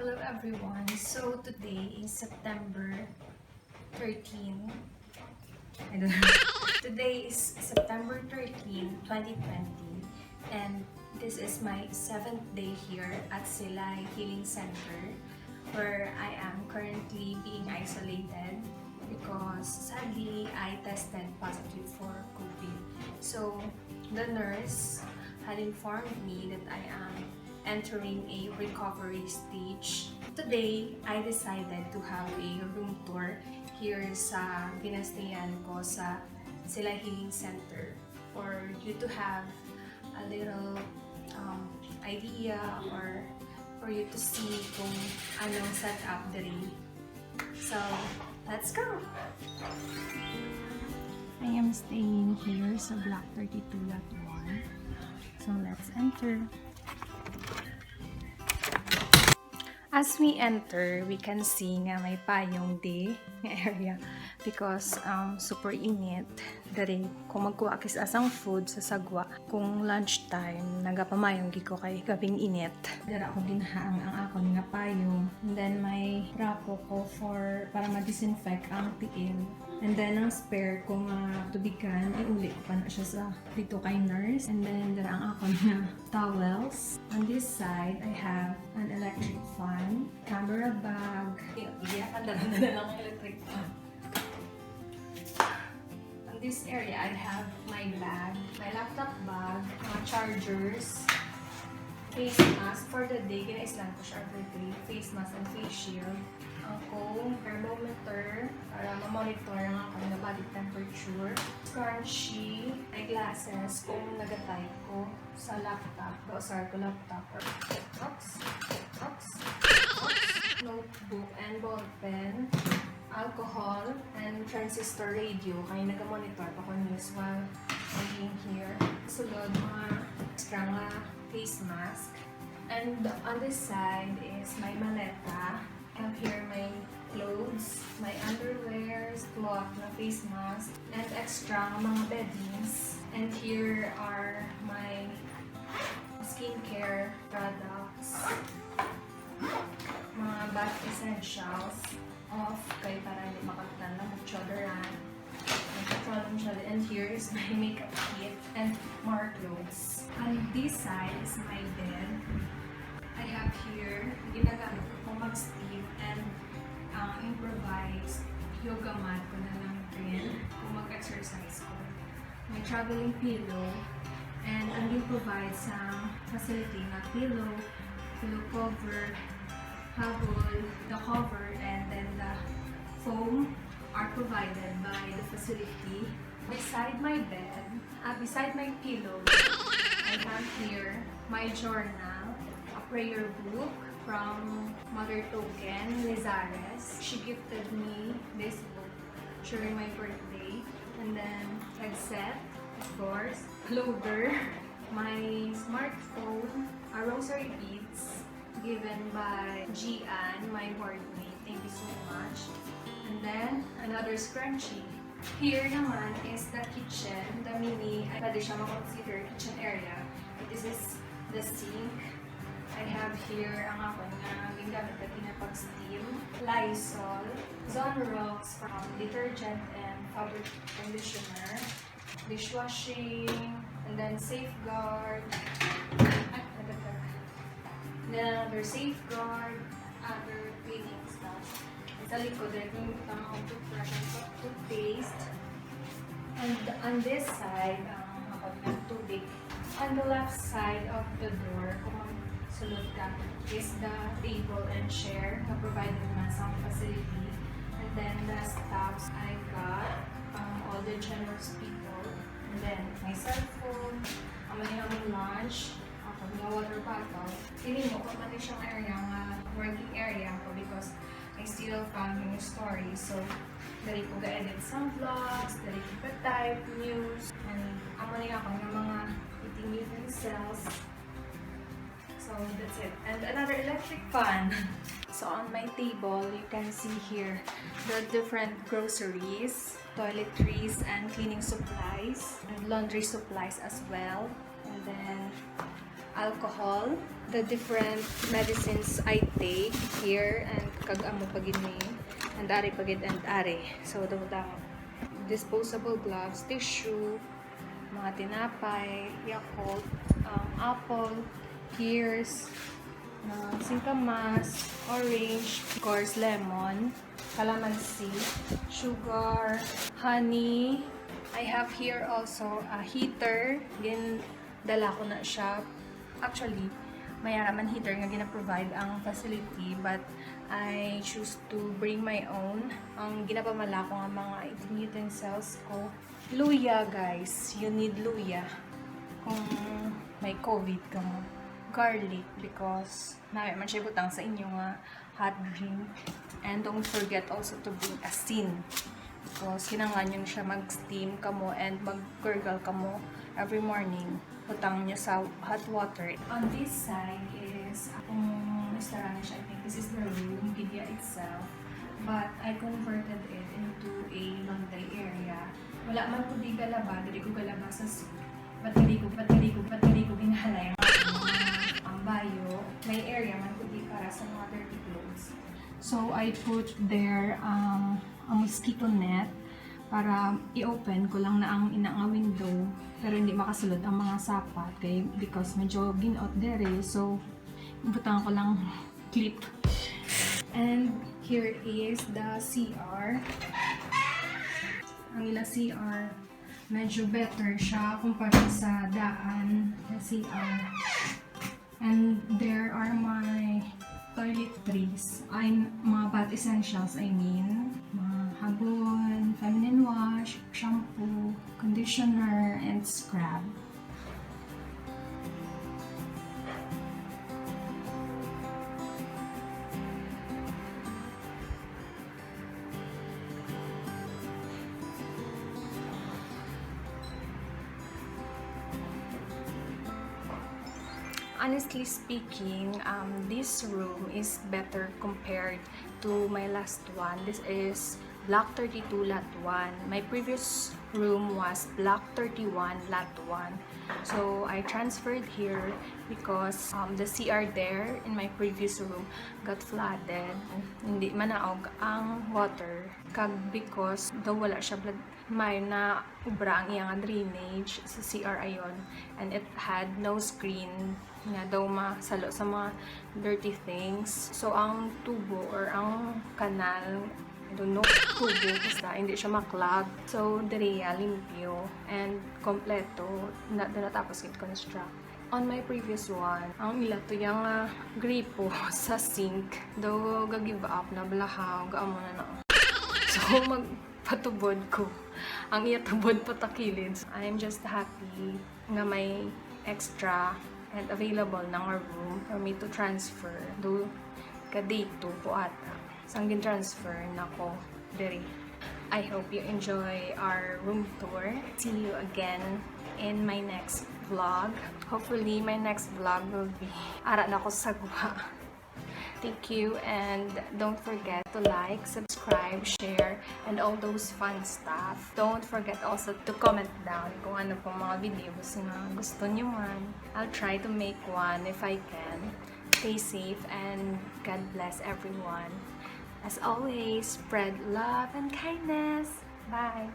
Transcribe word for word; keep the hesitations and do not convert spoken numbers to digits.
Hello everyone. So today is September thirteen. I don't know. Today is September thirteen, twenty twenty, and this is my seventh day here at Silay Healing Center, where I am currently being isolated because sadly I tested positive for COVID. So the nurse had informed me that I am entering a recovery stage. Today, I decided to have a room tour here sa ginastayan ko sa Silay Healing Center for you to have a little um, idea or for you to see kung anong setup diri. So, let's go! I am staying here sa Block thirty-two, Lot one. So, let's enter. As we enter, we can see nga may payong di nga area because um, super init. Dari, kung magkuha kis asang food sa sagwa, kung lunch time, nagapamayong gid ko kay gabing init. Dara ko ginhaang ang akon nga payong. And then may trapo ko for para ma-disinfect ang tiil. And then ang spare ko nga tubigan, iuli ko pa na siya sa dito kay nurse. And then dara ang akon nga towels. On this side, I have an electric fan, camera bag. Yeah, ang dala-dala lang ang electric fan. On this area, I have my bag, my laptop bag, mga chargers, face mask for the day, ginaislan ko siya everyday, face mask and face shield, ang comb, thermometer, para ma-monitor ang akong body temperature, scrunchie, my glasses kung nag-type ko sa laptop, ba usar ko laptop, or oops, oops, oops, notebook and ball pen, alcohol, and transistor radio. Kay naga-monitor pa ko news while I'm being here. Sulod, mga extra nga face mask. And on this side is my maleta. I have here my clothes, my underwears, cloth na face mask, and extra nga mga beddings. And here are my skincare products, mga bath essentials, off kay para hindi makaptan na mag-deodorant. Nagpa-problem siya. And here is my makeup kit and more clothes. On this side is my bed. I have here, ginagamit ko kung mag-steam and uh, improvised yoga mat ko na lang din kung mag-exercise ko. May traveling pillow and ang ginprovide sa facility nga pillow, pillow cover, habol, the cover, and then the foam are provided by the facility. Beside my bed, uh, beside my pillow, I have here my journal, a prayer book from Mother Token Lizares. She gifted me this book during my birthday. And then, headset, of course, loader, my smartphone, a rosary beads, given by Gian, my board mate. Thank you so much. And then, another scrunchie. Here naman is the kitchen, the mini, ay, pwede siya ma-consider kitchen area. This is the sink. I have here ang akon nga gingamit na ginapag-steam, Lysol, Zonrox from detergent and fabric conditioner, dishwashing, and then Safeguard. Ay, nagagag. Then another Safeguard, other cleaning stuff. Sa likod, then yung mga toothbrush and toothpaste. And on this side, ang mga tubig. On the left side of the door, kung magsulod ka, is the table and chair na provided naman sa facility. And then the stuffs I got, um, all the generous people. And then my cellphone, ang mga lunch, ako nga water bottle. Feeling mo, kung ano siyang area nga working area ko because I still found new stories. So, dali ko ga-edit some vlogs, dali ko ga-type news, and amo ni ako nga mga eating utensils. So, that's it. And another electric fan. So, on my table, you can see here the different groceries, toiletries, and cleaning supplies, and laundry supplies as well. And then, alcohol, the different medicines I take here, and kag amo pa gid ni, and ari pa gid, and ari. So, daw lang disposable gloves, tissue, mga tinapay, Yakult, um, apple, pears, uh, singkamas, orange, of course, lemon, calamansi, sugar, honey. I have here also a heater. Gin-, dala ko na siya. Actually, may ara man heater nga gina-provide ang facility, but I choose to bring my own. Ang ginapamala ko nga mga eating utensils ko. Luya, guys. You need luya kung may COVID ka mo. Garlic, because naay man siya butang sa inyo nga hot drink. And don't forget also to bring asin. Because kinahanglan yun siya mag-steam ka mo and mag-gurgle ka mo every morning. Butang niya sa hot water. On this side is akong restaurant siya. I think this is the room, Gidia itself. But I converted it into a laundry area. Wala man ko di galaba, dili ko galaba sa sink. But dili ko, but dili ko, but dili ko ginahalay ang, ang bayo. May area man ko di para sa mga dirty clothes. So, I put there, um, a mosquito net para i-open ko lang na ang ina nga window, pero hindi makasulod ang mga sapat kay, because medyo ginot dere, so butang ko lang clip. And here is the C R. Ang ila C R, medyo better siya kumpara sa daan na C R. And there are my toiletries. Ay, mga bath essentials, I mean. Mga habon, feminine wash, shampoo, conditioner, and scrub. Honestly speaking, um, this room is better compared to my last one. This is Block thirty-two, Lot one. My previous room was Block thirty-one, Lot one. So, I transferred here because, um, the C R there in my previous room got flooded. Hindi manaog ang water. Kag because daw wala siya blood, may na ubra ang iyang drainage sa C R ayon, and it had no screen nga daw masalo sa mga dirty things. So, ang tubo or ang kanal, I don't know, tubo, basta hindi siya ma-clog. So, diri, ah, limpyo and kompleto. Na, natapos gid construct. On my previous one, ang ila to yang, ah, gripo sa sink, daw ga-give up na, balahaw, gaamo na na. So, magpatubod ko. Ang iya tubod patakilid. I'm just happy nga may extra and available na nga room for me to transfer. Do ka dito po ata. Sang gin-transfer na ko diri. I hope you enjoy our room tour. See you again in my next vlog. Hopefully, my next vlog will be ara na ko sa gwa. Thank you, and don't forget to like, subscribe, share, and all those fun stuff. Don't forget also to comment down kung ano pong mga videos nga gusto niyo man. I'll try to make one if I can. Stay safe and God bless everyone. As always, spread love and kindness. Bye!